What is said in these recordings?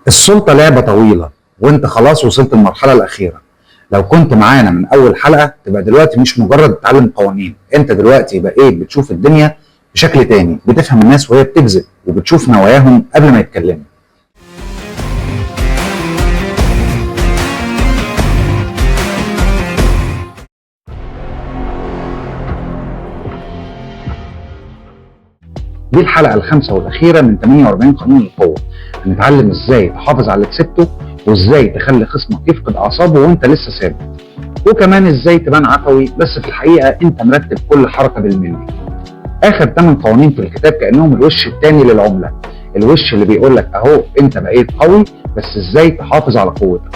السلطة لعبة طويلة، وانت خلاص وصلت المرحلة الأخيرة. لو كنت معانا من أول حلقة تبقى دلوقتي مش مجرد تتعلم قوانين، انت دلوقتي بقيت بتشوف الدنيا بشكل تاني، بتفهم الناس وهي بتكذب، وبتشوف نواياهم قبل ما يتكلموا. دي الحلقة الخامسة والأخيرة من 48 قانون القوة. هنتعلم ازاي تحافظ على اللي كسبته، وازاي تخلي خصمك يفقد أعصابه وانت لسه ثابت، وكمان ازاي تبان عفوي بس في الحقيقة انت مرتب كل حركة بالملي. آخر 8 قوانين في الكتاب كأنهم الوش التاني للعملة، الوش اللي بيقولك اهو انت بقيت قوي، بس ازاي تحافظ على قوتك.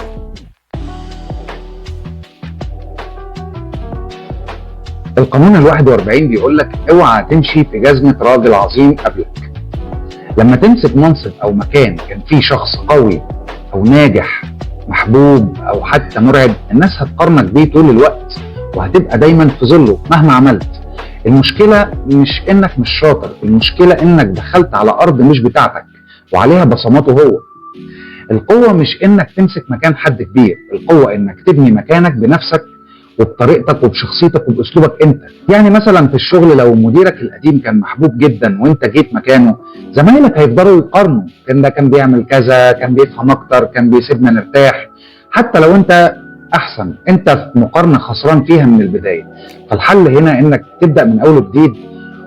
القانون 41 بيقولك اوعى تمشي في جزمة راجل عظيم قبلك. لما تمسك منصب او مكان كان فيه شخص قوي او ناجح محبوب او حتى مرعب، الناس هتقارنك بيه طول الوقت وهتبقى دايما في ظله مهما عملت. المشكلة مش انك مش شاطر، المشكلة انك دخلت على ارض مش بتاعتك وعليها بصماته هو. القوة مش انك تمسك مكان حد كبير، القوة انك تبني مكانك بنفسك وبطريقتك وبشخصيتك وباسلوبك انت. يعني مثلا في الشغل لو مديرك القديم كان محبوب جدا وانت جيت مكانه، زمايلك هيفضلوا يقارنوا، كان ده كان بيعمل كذا، كان بيفهم اكتر، كان بيسيبنا نرتاح. حتى لو انت احسن، انت في مقارنة خسران فيها من البداية. فالحل هنا انك تبدا من اول وجديد،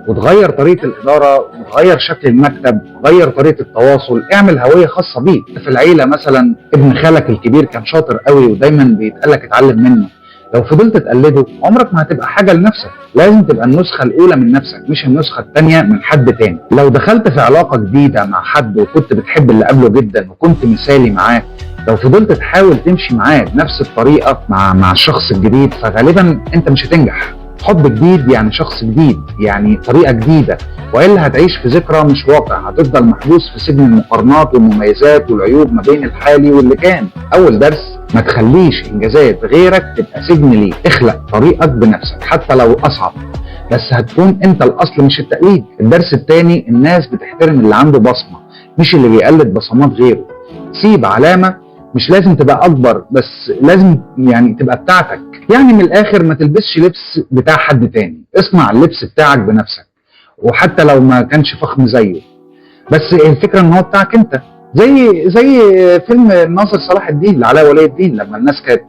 وتغير طريقه الادارة، وتغير شكل المكتب، وتغير طريقه التواصل، اعمل هوية خاصة بيك. في العيلة مثلا ابن خالك الكبير كان شاطر قوي ودايما بيتقالك اتعلم منه، لو فضلت تقلده عمرك ما هتبقى حاجة لنفسك. لازم تبقى النسخة الاولى من نفسك، مش النسخة الثانية من حد تاني. لو دخلت في علاقة جديدة مع حد وكنت بتحب اللي قبله جدا وكنت مثالي معاه، لو فضلت تحاول تمشي معاه بنفس الطريقة مع الشخص الجديد، فغالبا انت مش هتنجح. حب جديد يعني شخص جديد، يعني طريقه جديدة، والا هتعيش في ذكرى مش واقع، هتفضل محبوس في سجن المقارنات والمميزات والعيوب ما بين الحالي واللي كان. اول درس، ما تخليش انجازات غيرك تبقى سجن ليك، اخلق طريقك بنفسك حتى لو اصعب، بس هتكون انت الاصل مش التقليد. الدرس الثاني، الناس بتحترم اللي عنده بصمة مش اللي بيقلد بصمات غيره. سيب علامة، مش لازم تبقى اكبر، بس لازم يعني تبقى بتاعتك. يعني من الاخر ما تلبسش لبس بتاع حد تاني، اصنع اللبس بتاعك بنفسك، وحتى لو ما كانش فخم زيه، بس الفكرة ان هو بتاعك انت. زي فيلم ناصر صلاح الدين لعلاء ولي الدين، لما الناس كانت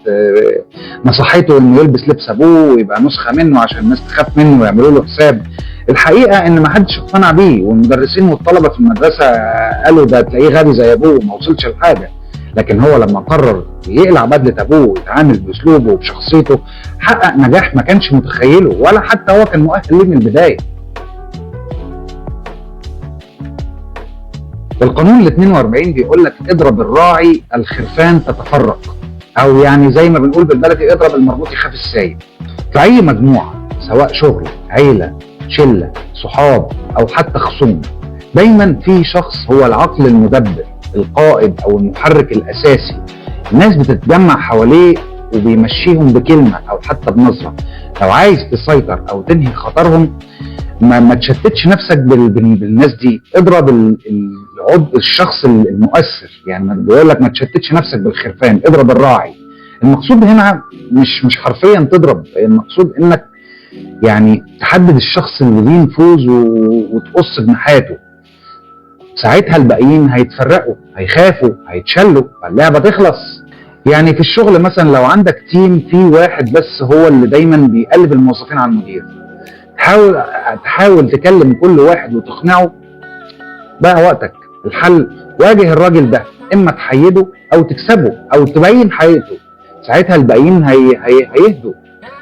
نصحته انه يلبس لبس ابوه ويبقى نسخه منه عشان الناس تخاف منه ويعملوا له حساب. الحقيقة ان ما حدش اقتنع بيه، والمدرسين والطلبة في المدرسة قالوا ده تلاقيه غبي زي ابوه وما وصلش لحاجة. لكن هو لما قرر يقلع بدله ابوه ويتعامل باسلوبه وبشخصيته، حقق نجاح ما كانش متخيله ولا حتى هو كان مؤهل ليه من البداية. القانون 42 بيقول لك اضرب الراعي الخرفان تتفرق، او يعني زي ما بنقول بالبلدي اضرب المربوط يخاف السايب. في اي مجموعة، سواء شغل، عيله، شله، صحاب، او حتى خصوم، دايما في شخص هو العقل المدبر، القائد او المحرك الاساسي. الناس بتتجمع حواليه وبيمشيهم بكلمه او حتى بنظره. لو عايز تسيطر او تنهي خطرهم، ما تشتتش نفسك بالناس دي، اضرب العضو الشخص المؤثر. يعني بيقول لك ما تشتتش نفسك بالخرفان، اضرب الراعي. المقصود هنا مش حرفيا تضرب، المقصود انك يعني تحدد الشخص اللي ليه نفوذ وتقص جناحاته. ساعتها الباقيين هيتفرقوا، هيخافوا، هيتشلوا، فاللعبه تخلص. يعني في الشغل مثلا لو عندك تيم فيه واحد بس هو اللي دايما بيقلب الموظفين على المدير، تحاول تكلم كل واحد وتقنعه، بقى وقتك. الحل، واجه الراجل ده، اما تحيده او تكسبه او تبين حقيقته، ساعتها الباقيين هيهدوا.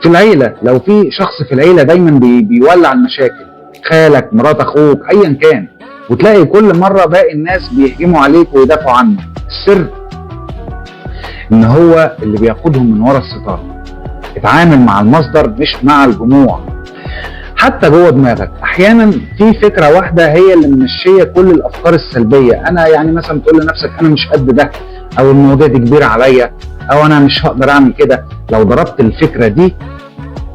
في العيلة لو في شخص في العيلة دايما بيولع المشاكل، خالك، مرات اخوك، ايا كان، وتلاقي كل مرة باقي الناس بيهجموا عليك ويدافعوا عنه، السر ان هو اللي بيقودهم من ورا الستارة. اتعامل مع المصدر مش مع الجموع. حتى جوه دماغك احيانا في فكرة واحدة هي اللي ممشيه كل الافكار السلبية. انا يعني مثلا تقول لنفسك انا مش قد ده، او المواضيع دي كبيرة عليا، او انا مش هقدر اعمل كده. لو ضربت الفكرة دي،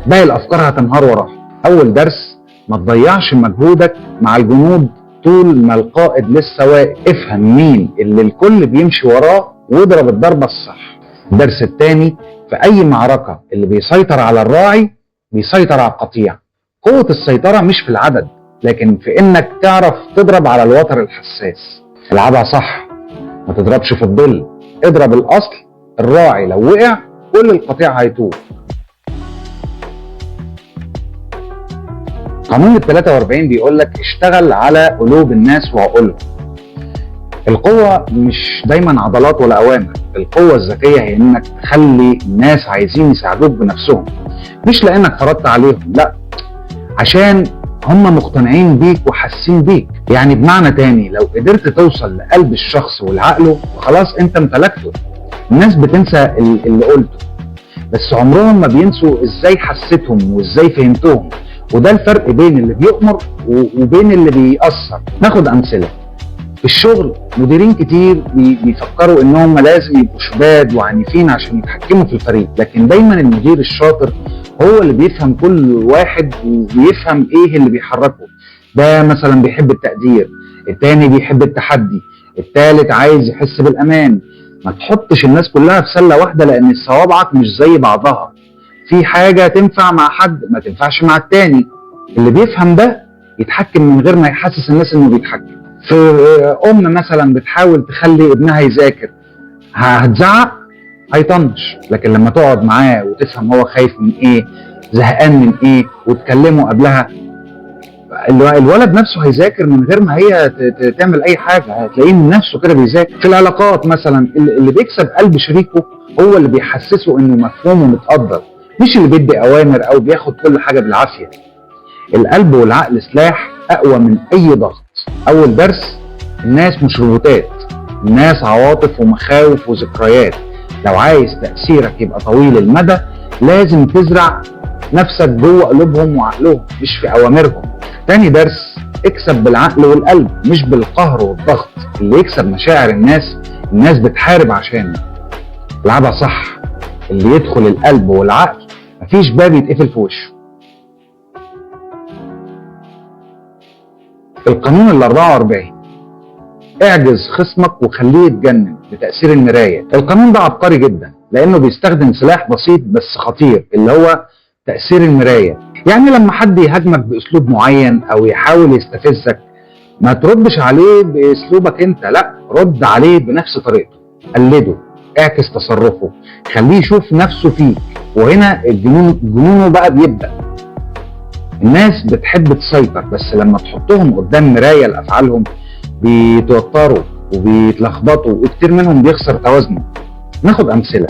باقي الافكار هتنهار وراها. اول درس، ما تضيعش مجهودك مع الجنود طول ما القائد لسه واقف. افهم مين اللي الكل بيمشي وراه واضرب الضربة الصح. الدرس الثاني، في اي معركة اللي بيسيطر على الراعي بيسيطر على القطيع. قوة السيطرة مش في العدد، لكن في انك تعرف تضرب على الوتر الحساس. العبها صح، ما تضربش في الظل، اضرب الاصل. الراعي لو وقع كل القطيع هيتوه. قانون ال 43 بيقول لك اشتغل على قلوب الناس وعقولهم. القوة مش دايما عضلات ولا أوامر، القوة الذكية هي انك تخلي الناس عايزين يساعدوك بنفسهم، مش لانك فرضت عليهم، لا، عشان هم مقتنعين بيك وحاسين بيك. يعني بمعنى تاني، لو قدرت توصل لقلب الشخص ولعقله خلاص انت امتلكته. الناس بتنسى اللي قلته، بس عمرهم ما بينسوا ازاي حسيتهم وازاي فهمتهم. وده الفرق بين اللي بيؤمر وبين اللي بيأثر. ناخد أمثلة. في الشغل مديرين كتير بيفكروا انهم لازم يبقوا شداد وعنيفين عشان يتحكموا في الفريق، لكن دايما المدير الشاطر هو اللي بيفهم كل واحد وبيفهم ايه اللي بيحركه. ده مثلا بيحب التقدير، التاني بيحب التحدي، التالت عايز يحس بالامان. ما تحطش الناس كلها في سلة واحدة، لان صوابعك مش زي بعضها. في حاجة تنفع مع حد ما تنفعش مع التاني. اللي بيفهم ده يتحكم من غير ما يحسس الناس انه بيتحكم. في ام مثلا بتحاول تخلي ابنها يذاكر، هتزعق هيطنش، لكن لما تقعد معاه وتفهم هو خايف من ايه، زهقان من ايه، وتكلمه قبلها، الولد نفسه هيذاكر من غير ما هي تعمل اي حاجة، هتلاقيه من نفسه كده بيذاكر. في العلاقات مثلا اللي بيكسب قلب شريكه هو اللي بيحسسه انه مفهوم ومتقدر، مش اللي بيدي اوامر او بياخد كل حاجة بالعافية. القلب والعقل سلاح اقوى من اي ضغط. اول درس، الناس مش روبوتات، الناس عواطف ومخاوف وذكريات. لو عايز تأثيرك يبقى طويل المدى لازم تزرع نفسك جوه قلوبهم وعقلهم، مش في اوامرهم. تاني درس، اكسب بالعقل والقلب مش بالقهر والضغط. اللي يكسب مشاعر الناس، الناس بتحارب عشانه. العبها صح، اللي يدخل القلب والعقل مفيش باب يتقفل في وشه. القانون ال 44، اعجز خصمك وخليه يتجنن بتأثير المراية. القانون ده عبقري جدا، لأنه بيستخدم سلاح بسيط بس خطير، اللي هو تأثير المراية. يعني لما حد يهاجمك بأسلوب معين أو يحاول يستفزك، ما تردش عليه بأسلوبك أنت، لا، رد عليه بنفس طريقته، قلده، اعكس تصرفه، خليه يشوف نفسه فيك. وهنا جنونه بقى بيبدأ. الناس بتحب تسيطر، بس لما تحطهم قدام مراية لأفعالهم بيتوتروا وبيتلخبطوا، وكتير منهم بيخسر توازنه. ناخد أمثلة.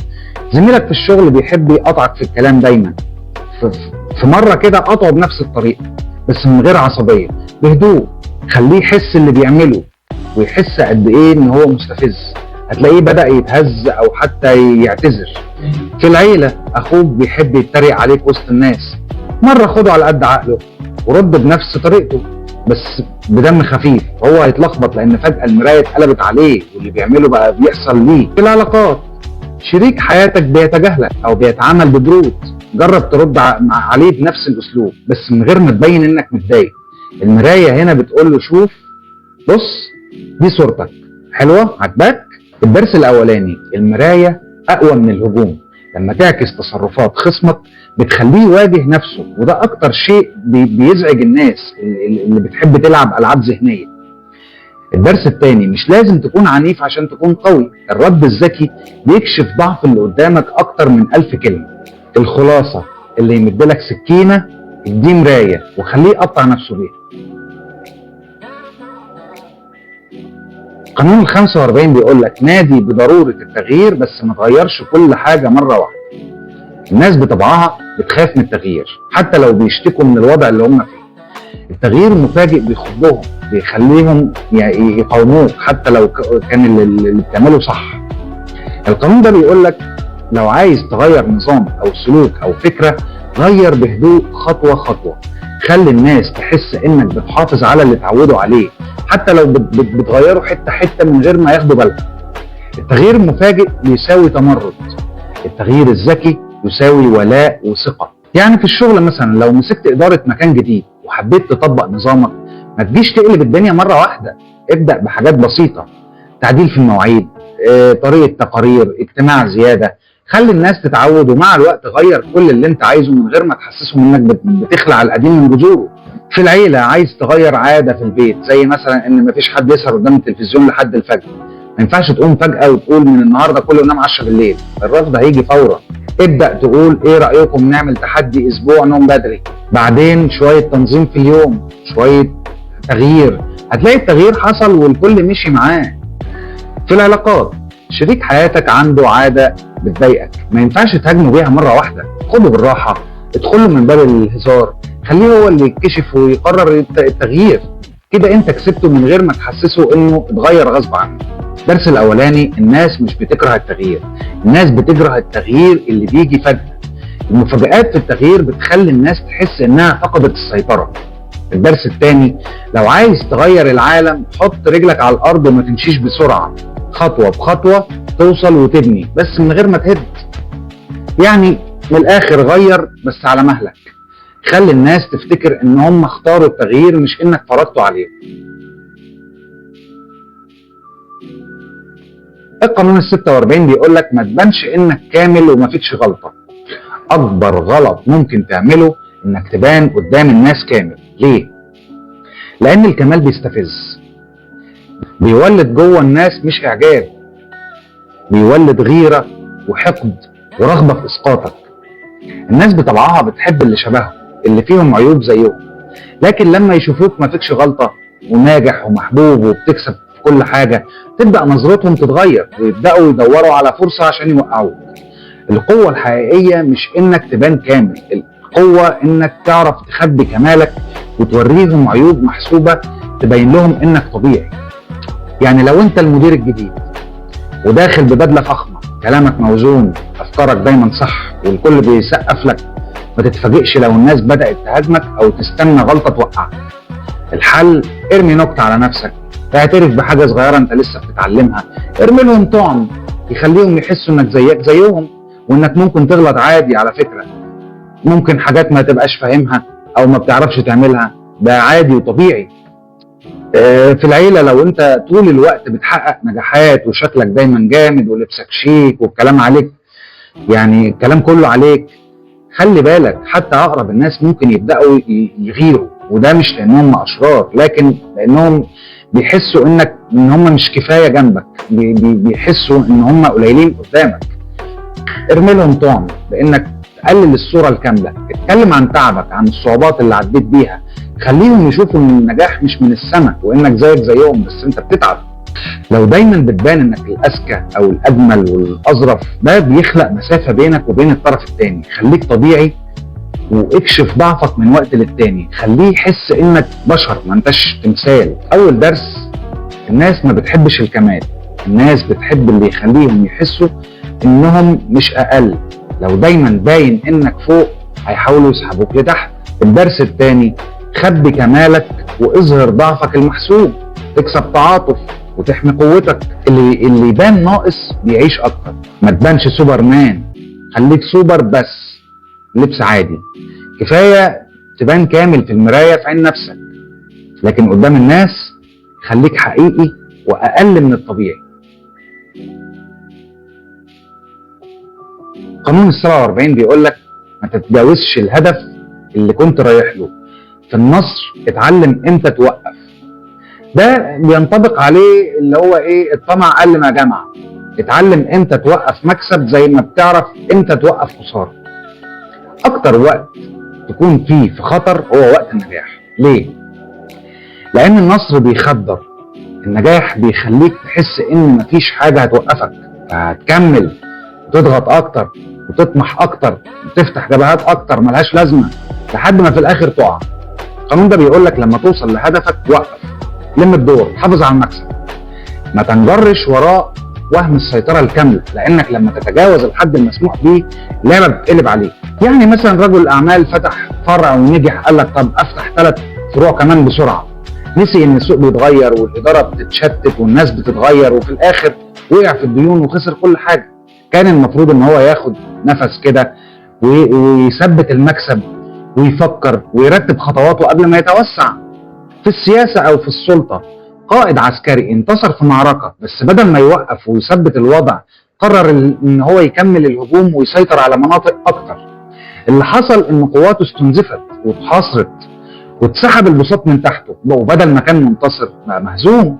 زميلك في الشغل بيحب يقطعك في الكلام دايما، في مرة كده قطعه بنفس الطريقة بس من غير عصبية، بهدوء، خليه يحس اللي بيعمله ويحس قد ايه ان هو مستفز. هتلاقيه بدأ يتهز او حتى يعتذر. في العيلة اخوك بيحب يتريق عليك وسط الناس، مرة خده على قد عقله ورد بنفس طريقته بس بدم خفيف، هو هيتلخبط لان فجأة المراية اتقلبت عليه واللي بيعمله بقى بيحصل ليه. في العلاقات شريك حياتك بيتجاهلك او بيتعامل ببرود، جرب ترد عليه بنفس الاسلوب بس من غير ما تبين انك متضايق. المراية هنا بتقول له شوف، بص، دي صورتك حلوة، عجباك؟ الدرس الاولاني، المراية اقوى من الهجوم. لما تعكس تصرفات خصمك بتخليه يواجه نفسه، وده اكتر شيء بيزعج الناس اللي بتحب تلعب العاب ذهنية. الدرس الثاني، مش لازم تكون عنيف عشان تكون قوي. الرد الذكي بيكشف ضعف اللي قدامك اكتر من 1000 كلمة. الخلاصة، اللي يمدلك سكينة اديه مراية وخليه يقطع نفسه بيها. قانون ال 45 بيقول لك نادي بضرورة التغيير بس ما تغيرش كل حاجة مرة واحدة. الناس بطبعها بتخاف من التغيير حتى لو بيشتكوا من الوضع اللي هم فيه. التغيير المفاجئ بيخضهم، بيخليهم يقاوموك حتى لو كان اللي بتعمله صح. القانون ده بيقول لك لو عايز تغير نظام او سلوك او فكرة، غير بهدوء خطوة خطوة. خلي الناس تحس انك بتحافظ على اللي اتعودوا عليه حتى لو بتغيره حتة حتة من غير ما ياخدوا بالهم. التغيير المفاجئ يساوي تمرد، التغيير الذكي يساوي ولاء وثقه. يعني في الشغل مثلا لو مسكت ادارة مكان جديد وحبيت تطبق نظامك، ما تجيش تقلب الدنيا مرة واحدة، ابدأ بحاجات بسيطة، تعديل في المواعيد، طريقة تقارير، اجتماع زيادة. خلي الناس تتعود، ومع الوقت غير كل اللي انت عايزه من غير ما تحسسهم انك بتخلع القديم من جذوره. في العيلة، عايز تغير عادة في البيت زي مثلا ان مفيش حد يسهر قدام التلفزيون لحد الفجر، ما ينفعش تقوم فجأة وتقول من النهارده كله ينام 10 بالليل، الرفض هيجي فورا. ابدأ تقول ايه رأيكم نعمل تحدي اسبوع نوم بدري، بعدين شوية تنظيم في اليوم، شوية تغيير، هتلاقي التغيير حصل والكل مشي معاه. في العلاقات، شريك حياتك عنده عادة بتضايقك، ما ينفعش تهاجمه بيها مرة واحدة، خده بالراحة، ادخله من باب الهزار، خليه هو اللي يكتشف ويقرر التغيير. كده انت كسبته من غير ما تحسسه انه اتغير غصب عنه. الدرس الاولاني، الناس مش بتكره التغيير، الناس بتكره التغيير اللي بيجي فجأة. المفاجآت في التغيير بتخلي الناس تحس انها فقدت السيطرة. الدرس الثاني، لو عايز تغير العالم حط رجلك على الارض وما تمشيش بسرعة، خطوة بخطوة توصل وتبني، بس من غير ما تهد. يعني من الاخر غير بس على مهلك، خلي الناس تفتكر ان هم اختاروا التغيير مش انك فرضته عليهم. القانون 46 بيقول لك ما تبانش انك كامل وما فيكش غلطة. اكبر غلط ممكن تعمله انك تبان قدام الناس كامل. ليه؟ لان الكمال بيستفز، بيولد جوه الناس مش اعجاب، بيولد غيرة وحقد ورغبة في اسقاطك. الناس بطبعها بتحب اللي شبههم، اللي فيهم عيوب زيهم، لكن لما يشوفوك ما فيكش غلطة وناجح ومحبوب وبتكسب في كل حاجة، تبدأ نظرتهم تتغير ويبدأوا يدوروا على فرصة عشان يوقعوك. القوة الحقيقية مش انك تبان كامل، القوة انك تعرف تخبي كمالك وتوريهم عيوب محسوبة تبين لهم انك طبيعي. يعني لو انت المدير الجديد وداخل ببدلة فخمة، كلامك موزون، افكارك دايما صح، والكل بيسقف لك، ما تتفاجئش لو الناس بدأت تهاجمك او تستنى غلطة توقعك. الحل، ارمي نكتة على نفسك، اعترف بحاجة صغيرة انت لسه بتتعلمها، ارمي لهم طعم يخليهم يحسوا انك زيك زيهم، وانك ممكن تغلط عادي. على فكرة ممكن حاجات ما تبقاش فاهمها او ما بتعرفش تعملها، ده عادي وطبيعي. في العيلة، لو انت طول الوقت بتحقق نجاحات وشكلك دايما جامد ولبسك شيك والكلام عليك، يعني الكلام كله عليك، خلي بالك حتى اقرب الناس ممكن يبدأوا يغيروا، وده مش لانهم اشرار، لكن لانهم بيحسوا ان هم مش كفاية جنبك، بيحسوا ان هم قليلين قدامك. ارمي لهم طعم بانك تقلل الصورة الكاملة، اتكلم عن تعبك، عن الصعوبات اللي عديت بيها، خليهم يشوفوا ان النجاح مش من السماء وانك زيك زيهم بس انت بتتعب. لو دايما بتبان انك الاذكى او الاجمل والاظرف، ده بيخلق مسافة بينك وبين الطرف الثاني. خليك طبيعي واكشف ضعفك من وقت للتاني، خليه يحس انك بشر ما انتش تمثال. اول درس، الناس ما بتحبش الكمال، الناس بتحب اللي يخليهم يحسوا انهم مش اقل. لو دايما باين انك فوق هيحاولوا يسحبوك لتحت. الدرس الثاني، خبي كمالك واظهر ضعفك المحسوب، تكسب تعاطف وتحمي قوتك. اللي يبان ناقص بيعيش اكتر. ما تبانش سوبرمان، خليك سوبر بس لبس عادي. كفاية تبان كامل في المراية في عين نفسك، لكن قدام الناس خليك حقيقي واقل من الطبيعي. قانون 47 بيقول لك ما تتجاوزش الهدف اللي كنت رايح له. في النصر اتعلم امتى توقف. ده بينطبق عليه اللي هو ايه، الطمع قل ما جمع. اتعلم امتى توقف مكسب زي ما بتعرف امتى توقف خسارة. اكتر وقت تكون فيه في خطر هو وقت النجاح. ليه؟ لان النصر بيخدر، النجاح بيخليك تحس ان مفيش حاجة هتوقفك، فهتكمل وتضغط اكتر وتطمح اكتر وتفتح جبهات اكتر ملهاش لازمه لحد ما في الاخر تقع. القانون ده بيقول لك لما توصل لهدفك وقف، لم الدور، حافظ على المكسب، ما تنجرش وراء وهم السيطرة الكاملة، لانك لما تتجاوز الحد المسموح بيه اللعبة بتقلب عليك. يعني مثلا رجل اعمال فتح فرع ونجح، قال لك طب افتح 3 فروع كمان بسرعة، نسي ان السوق بيتغير والادارة بتتشتت والناس بتتغير، وفي الاخر وقع في الديون وخسر كل حاجة. كان المفروض ان هو ياخد نفس كده ويثبت المكسب ويفكر ويرتب خطواته قبل ما يتوسع. في السياسة او في السلطة، قائد عسكري انتصر في معركة، بس بدل ما يوقف ويثبت الوضع قرر ان هو يكمل الهجوم ويسيطر على مناطق اكتر. اللي حصل ان قواته استنزفت واتحاصرت واتسحب البساط من تحته، وبدل ما كان منتصر بقى مهزوم.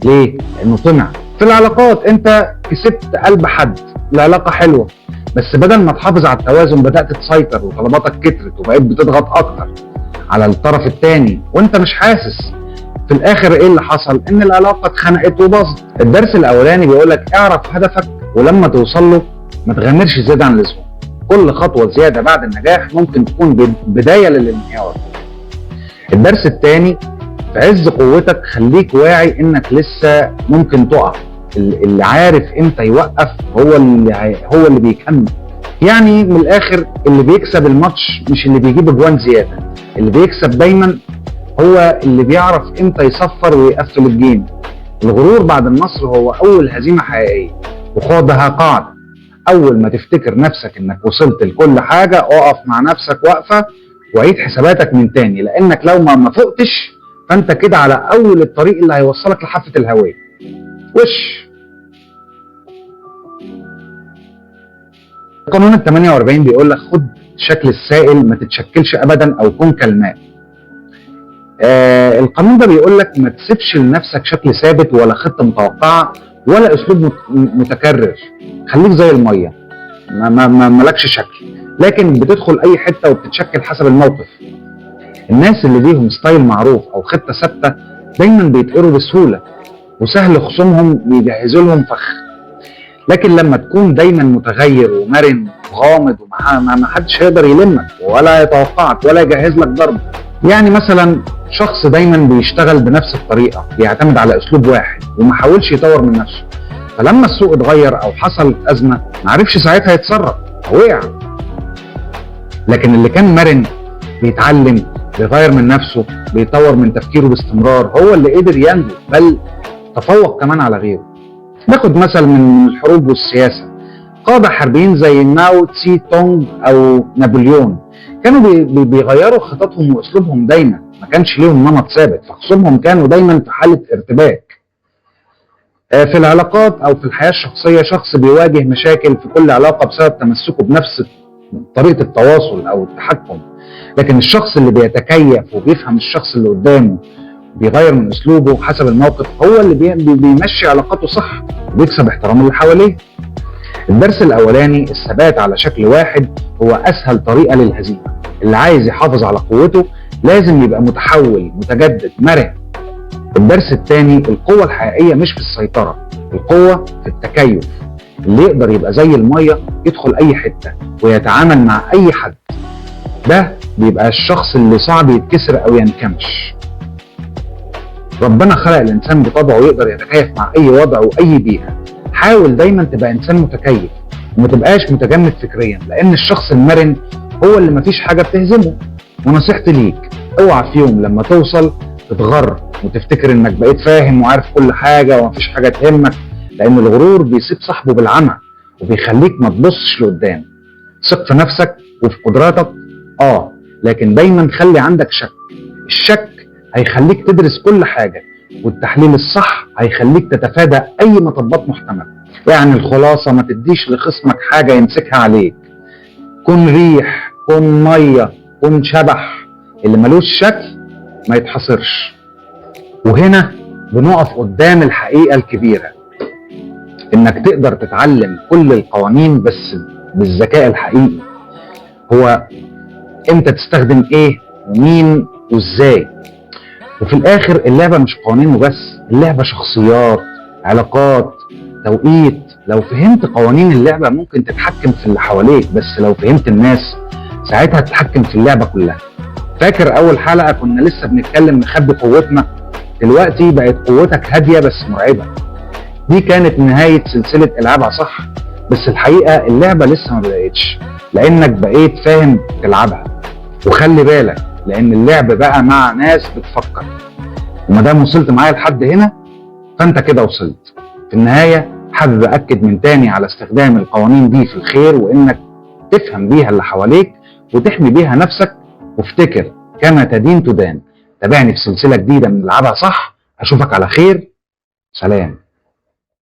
ليه؟ لانه طمع. في العلاقات انت كسبت قلب حد، العلاقة حلوة، بس بدل ما تحافظ على التوازن بدأت تسيطر وطلباتك كترت وبقيت بتضغط اكتر على الطرف الثاني وانت مش حاسس. في الاخر ايه اللي حصل؟ ان العلاقة اتخنقت وباظت. الدرس الاولاني بيقولك اعرف هدفك، ولما توصل له ما تغامرش زيادة عن اللزوم. كل خطوة زيادة بعد النجاح ممكن تكون بداية للانهيار. الدرس الثاني، في عز قوتك خليك واعي انك لسه ممكن تقع. اللي عارف امتى يوقف هو اللي بيكمل. يعني من الاخر اللي بيكسب الماتش مش اللي بيجيب اجوان زيادة، اللي بيكسب دايما هو اللي بيعرف امتى يصفر ويقفل ال game. الغرور بعد النصر هو اول هزيمة حقيقية، وخدها قاعدة، اول ما تفتكر نفسك انك وصلت لكل حاجة اقف مع نفسك وقفه وعيد حساباتك من تاني، لانك لو ما فقتش فانت كده على اول الطريق اللي هيوصلك لحافه الهوية. وش قانون ال 48 بيقول لك خد شكل السائل ما تتشكلش ابدا او كن كالماء. القانون ده بيقول لك ما تسيبش لنفسك شكل ثابت ولا خطه متوقعه ولا اسلوب متكرر. خليك زي المية، ما ما مالكش شكل، لكن بتدخل اي حتة وبتتشكل حسب الموقف. الناس اللي ليهم style معروف او خطه ثابتة دايما بيتقروا بسهولة وسهل خصومهم يجهزوا لهم فخ. لكن لما تكون دايما متغير ومرن وغامض وما حدش هيقدر يلمك ولا يتوقعك ولا يجهز لك ضرب. يعني مثلا شخص دايما بيشتغل بنفس الطريقة، بيعتمد على اسلوب واحد وما حاولش يطور من نفسه، فلما السوق اتغير او حصلت ازمة ما عرفش ساعتها يتصرف وقع. لكن اللي كان مرن بيتعلم، بيغير من نفسه، بيطور من تفكيره باستمرار، هو اللي قدر ينجو بل تفوق كمان على غيره. ناخد مثل من الحروب والسياسة، قادة حربيين زي ماو تسي تونج او نابليون كانوا بيغيروا خططهم واسلوبهم دايما، ما كانش ليهم نمط ثابت، فخصومهم كانوا دايما في حالة ارتباك. في العلاقات او في الحياة الشخصية، شخص بيواجه مشاكل في كل علاقة بسبب تمسكه بنفس طريقة التواصل او التحكم. لكن الشخص اللي بيتكيف وبيفهم الشخص اللي قدامه، بيغير من اسلوبه حسب الموقف، هو اللي بيمشي علاقاته صح وبيكسب احترام اللي حواليه. الدرس الاولاني، الثبات على شكل واحد هو اسهل طريقة للهزيمة. اللي عايز يحافظ على قوته لازم يبقى متحول، متجدد، مرن. الدرس الثاني، القوة الحقيقية مش في السيطرة، القوة في التكيف. اللي يقدر يبقى زي المية يدخل أي حتة ويتعامل مع أي حد، ده بيبقى الشخص اللي صعب يتكسر أو ينكمش. ربنا خلق الإنسان بطبعه يقدر يتكيف مع أي وضع وأي بيئة. حاول دايما تبقى إنسان متكيف وما تبقاش متجمد فكريا، لأن الشخص المرن هو اللي مفيش حاجة بتهزمه. ونصيحتي ليك، اوعى في يوم لما توصل تتغر وتفتكر انك بقيت فاهم وعارف كل حاجة ومفيش حاجة تهمك، لان الغرور بيصيب صاحبه بالعمى وبيخليك ما تبصش لقدام. ثق في نفسك وفي قدراتك، لكن دايما خلي عندك شك. الشك هيخليك تدرس كل حاجة، والتحليل الصح هيخليك تتفادى اي مطبات محتملة. يعني الخلاصة، ما تديش لخصمك حاجة يمسكها عليك. كن ريح، كن مية، كن شبح، اللي ملوش شكل ما يتحصرش. وهنا بنقف قدام الحقيقة الكبيرة، انك تقدر تتعلم كل القوانين بس بالذكاء الحقيقي هو امتى تستخدم ايه ومين وازاي. وفي الاخر اللعبة مش قوانين وبس، اللعبة شخصيات، علاقات، توقيت. لو فهمت قوانين اللعبة ممكن تتحكم في اللي حواليك، بس لو فهمت الناس ساعتها تتحكم في اللعبة كلها. فاكر اول حلقة كنا لسه بنتكلم نخبي قوتنا؟ دلوقتي بقت قوتك هادية بس مرعبة. دي كانت نهاية سلسلة العبها صح، بس الحقيقة اللعبة لسه ما بدأتش، لانك بقيت فاهم تلعبها. وخلي بالك، لان اللعب بقى مع ناس بتفكر، وما دام وصلت معايا لحد هنا فانت كده وصلت. في النهاية حابب اكد من تاني على استخدام القوانين دي في الخير، وانك تفهم بيها اللي حواليك وتحمي بيها نفسك. وافتكر، كما تدين تدان. تابعني في سلسلة جديدة من العبها صح. اشوفك على خير. سلام.